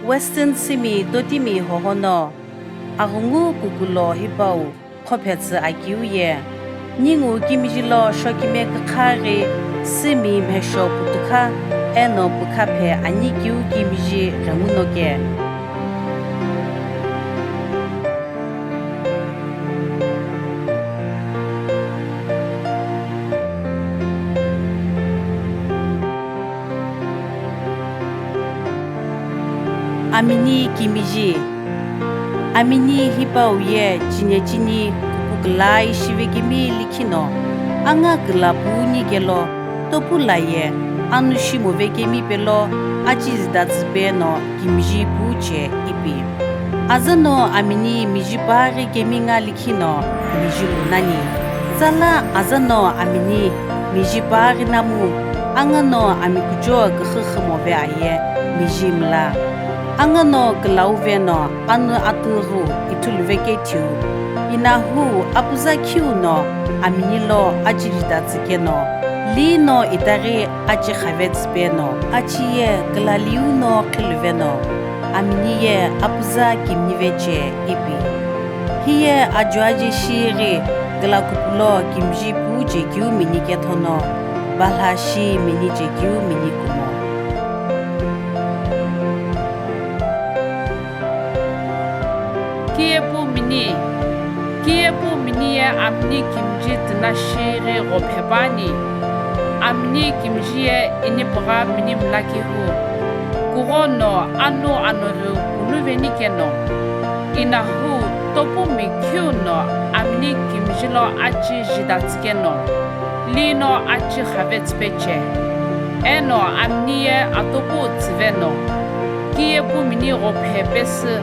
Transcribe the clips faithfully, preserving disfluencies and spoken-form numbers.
Western Simi totimi hohono aghungu kukulo hipau qhophetsü akeu ye, ningu kimiji lo shokime kükha ghi Simi mhesho putukha eno pükha phe ani keu kimiji ghenguno ke. Amini kimiji. Amini hipau ye chinechini kukukulai shivekemi likhino, anga kula puuni kelo, topula ye anu shimove kemi pelo, achi zidatsü peno kimiji puche ipi. Azano amini miji paghi keminga likhino miji lunani. Tsala azano amini miji paghi namu, angano ami kucho küxü xümove aye miji mla. Angano kula veno anu atughu ithuluve kethiu, inahu apuza khiu no amini lo achi zidatsü keno, li no itaghi achi xavetsü peno, achi ye kula liu no qhiluveno, amini ye apuza kimnive che ipi. Hiye ajo aje shighi kula kupulo kimji pu chekeu mini kethono, balha shi mini chekeu mini kumo. Kiye pu mini, kiye pu mini ye amini kimji tüna shighi ghophe pani. Amini kimji ye inipugha mini mlakihu. Kugho no anu anoghiu kunuveni keno. Inahu topumi khiu no amini kimji lo achi zidatsü keno. Li no achi xavetsü peche. Eno amini ye atopu tsüveno. Kiye pu mini ghophe pesü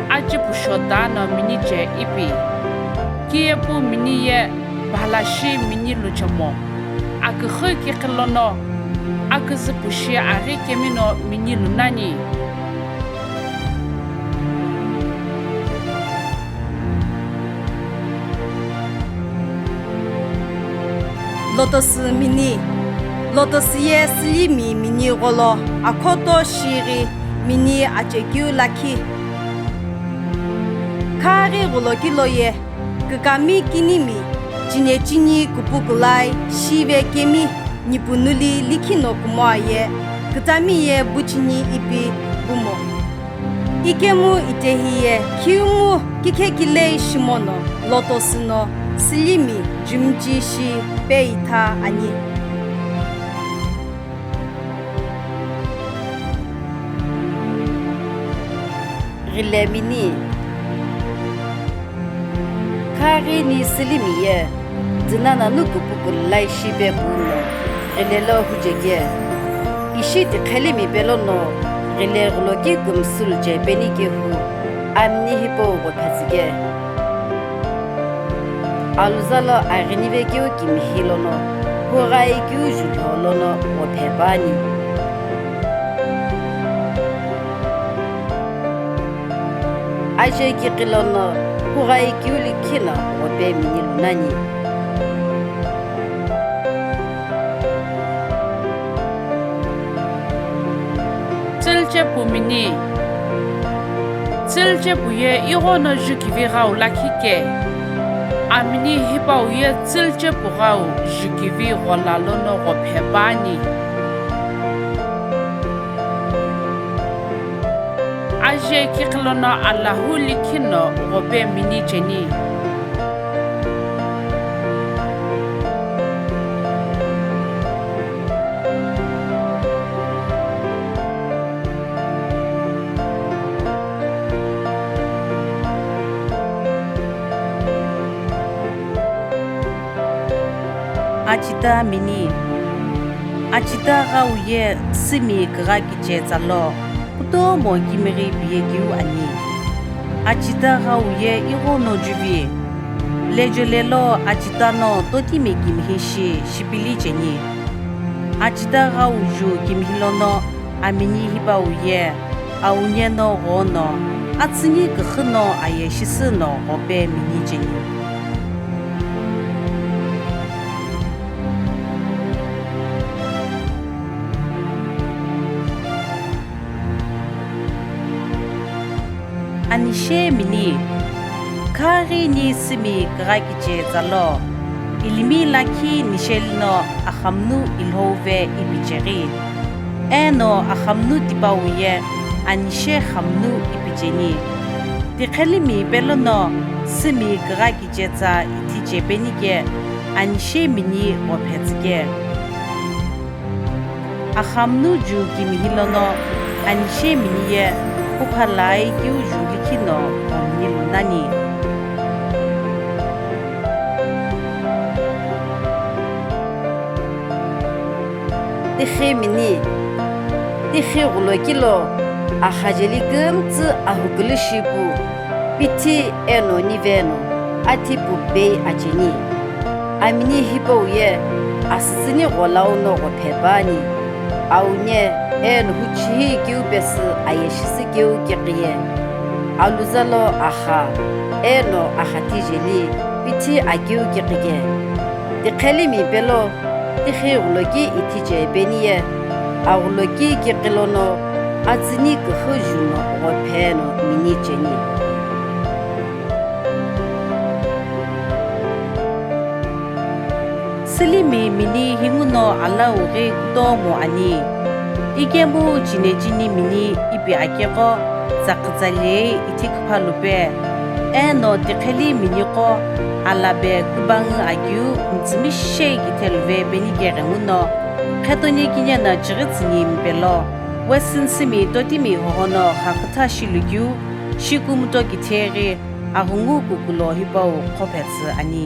achi pusho dano mini che ipi. Kiye pu mini ye bhalashi mini luchemo. Aküxü kiqi lono aküzü pushi aghi kemino mini lunani. Lotus mini. Lotus ye silimi mini gholo akhoto shighi mini achekeu lakhi. Khaghi ghulokilo ye kükami kinimi chinechini kupukulai shive kemi nipunuli likhino kumoa ye kütami ye buchini ipi bumo. Ikemu itehi ye khiumu kikhekilei shimono lotus no silimi jumchi shi pe itha ani. Ghile mini. Khaghi ni silimi ye dünana nu kupukulai shipe pu no ghile lo hucheke. Ishi tiqhelimi pelono ghile ghuloki kümsülu che peni kehu amini hipau ghophe tsüke. Aluza lo aghinive keu kimihi lono, hughai keu julho lono ghophe pani. Aje kiqi lono, hughai keu likhino ghope mini lunani. Tsülche pu mini. Tsülche pu ye ighono jukivi ghau lakhi ke. Amini hipau ye tsülche pu ghau jukivi ghola lono ghophe pani. Aje kiqi lono Allahu likhino ghope mini cheni. Achita mini. Achita ghau ye simi kigha kiche tsalo, kutomo kimighi piye keu ani. Achita ghau ye ighono juvi. Lejolelo achita no totimi kimihi shi shipili cheni. Achita ghau ju kimihi lono amini hipau ye, aune no ghono, atsüni küxü no aye shisü no ghope mini cheni. Anishe mini, khaghi ni sümi kügha kiche tsalo, ilimi lakhi nisheli no axamunu Ilhouve ipicheghi, eno axamunu tipau ye anishe xamunu ipicheni. Tiqhelimi pelono sümi kügha kiche tsa ithi chepeni ke anishe mini ghophetsü ke. Axamunu ju kimihi lono anishe mini ye kuphalai keu ju likhi no ghomuni lo nani. Tiqhi mini, tiqhi ghuloki lo axa jeli kümtsü ahukulu shipu, pithi eno nive no athipu bei acheni. Amini hipau ye asütsüni gholau no ghophe püani, aune eno huchihi keu pesü aye shisü keu kiqiye. Aluza lo axa, eno axathi jeli pithi akeu kiqike. Tiqhelimi pelo tiqhi ghuloki ithi chepeni ye aghuloki kiqi lono atsüni küxü ju no ghophe no mini cheni. Sülimi mini hinguno alau ghi kutomo ani. Ikemu chinechini mini ipi akeqo tsaqhütsalei ithi küphalupe, eno tiqheli miniqo alabe kübangü akeu mütsümishei kitheluve peni keghenguno, qhetonie kinieno chighitsüni mipelo, Western sümi totimi hohono xakütha shilukeu, shikumuto kitheghi, aghungu kukulo hipau qhophetsü ani.